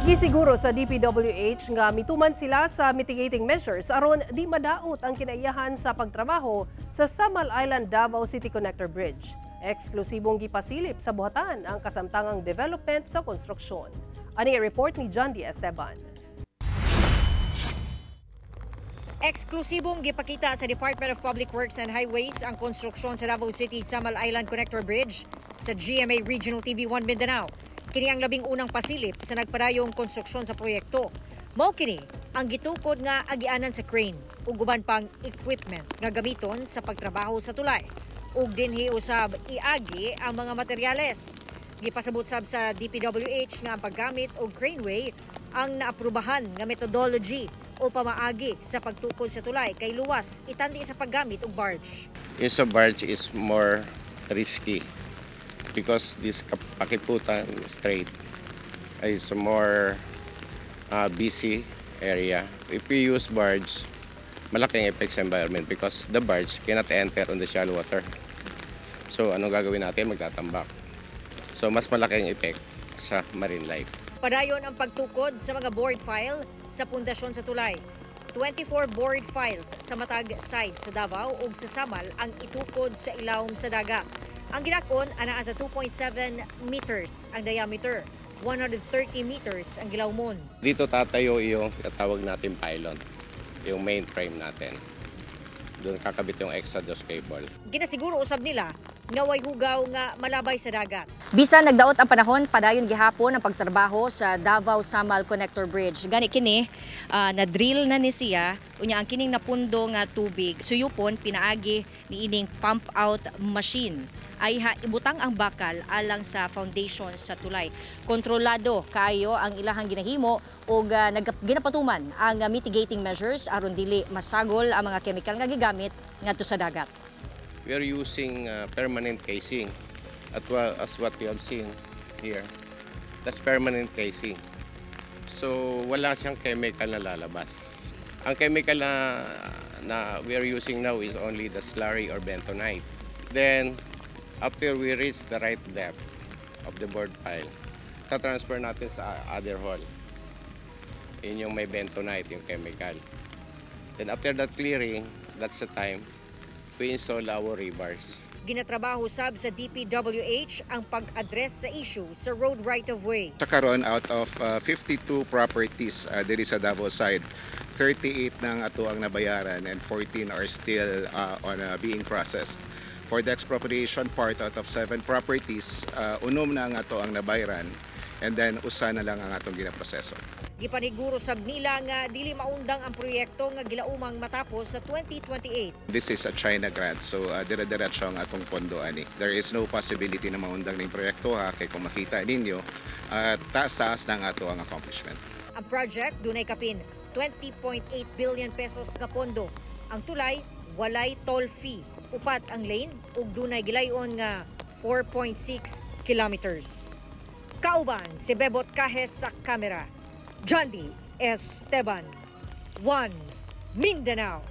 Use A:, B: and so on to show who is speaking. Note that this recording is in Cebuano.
A: Gisiguro sa DPWH nga mituman sila sa mitigating measures aron di madaot ang kinaiyahan sa pagtrabaho sa Samal Island Davao City Connector Bridge. Eksklusibong gipasilip sa buhatan ang kasamtangang development sa konstruksyon. Ani report ni John D. Esteban.
B: Eksklusibong gipakita sa Department of Public Works and Highways ang konstruksyon sa Davao City Samal Island Connector Bridge sa GMA Regional TV 1 Mindanao. Kini ang 11 pasilip sa nagpadayong konstruksyon sa proyekto. Mao kini ang gitukod nga agianan sa crane ug uban pang equipment nga gamiton sa pagtrabaho sa tulay. Ug dinhi usab iagi ang mga materyales. Gipasabot sab sa DPWH nga ang paggamit og craneway ang naaprubahan nga methodology o pamaagi sa pagtukod sa tulay kay luwas itandi sa paggamit og barge.
C: Yung sa barge is more risky because this Pakiputan Strait is a more busy area. If we use barge, malaking effect sa environment because the barge cannot enter on the shallow water. So anong gagawin natin? Magtatambak. So mas malaking effect sa marine life.
B: Padayon ang pagtukod sa mga bored pile sa pundasyon sa tulay. 24 bored piles sa matag side sa Davao ug sa Samal ang itukod sa ilawom sa dagat. Ang gidak-on anaa sa 2.7 meters ang diameter, 130 meters ang gilawmon.
C: Dito tatayo yung tinatawag natin pylon, yung main frame natin. Doon kakabit yung exodus cable.
B: Ginasiguro usab nila nga way hugaw nga malabay sa dagat. Bisan nagdaot ang panahon, padayon gihapon ang pagtrabaho sa Davao Samal Connector Bridge. Gani kini na-drill na ni siya, unya ang kining napundo nga tubig suyupon pinaagi ni ining pump out machine ay ha, ibutang ang bakal alang sa foundation sa tulay. Kontrolado kaayo ang ilahang ginahimo ug ginapatuman ang mitigating measures aron dili masagol ang mga chemical nga gigamit ngadto sa dagat.
C: We are using permanent casing. At well, as what you have seen here, that's permanent casing. So wala siyang chemical na lalabas. Ang chemical na we are using now is only the slurry or bentonite. Then, after we reach the right depth of the bored pile, ta-transfer natin sa other hole. Yun yung may bentonite, yung chemical. Then after that clearing, that's the time we install our rebars.
B: Ginatrabaho sab sa DPWH ang pag-address sa issue sa road right-of-way.
D: Sa karon, out of 52 properties diri sa Davao side, 38 na ang ato ang nabayaran and 14 are still on being processed. For the expropriation part, out of 7 properties, unom na ang ato ang nabayaran and then usa na lang ang atong ginaproseso.
B: Gipaniguro sab nila nga dili maundang ang proyekto nga gilaumang matapos sa 2028.
D: This is a China grant, so dire-diretso ang atong pondo ani. There is no possibility na maundang ning proyekto ha, kay kung makita ninyo, taas-taas na ang ato ang accomplishment.
B: Ang project dunay kapin 20.8 billion pesos nga pondo. Ang tulay walay toll fee. Upat ang lane ug dunay gilayon nga 4.6 kilometers. Kauban si Bebot Cajes sa kamera. John D. Esteban, 1 Mindanao.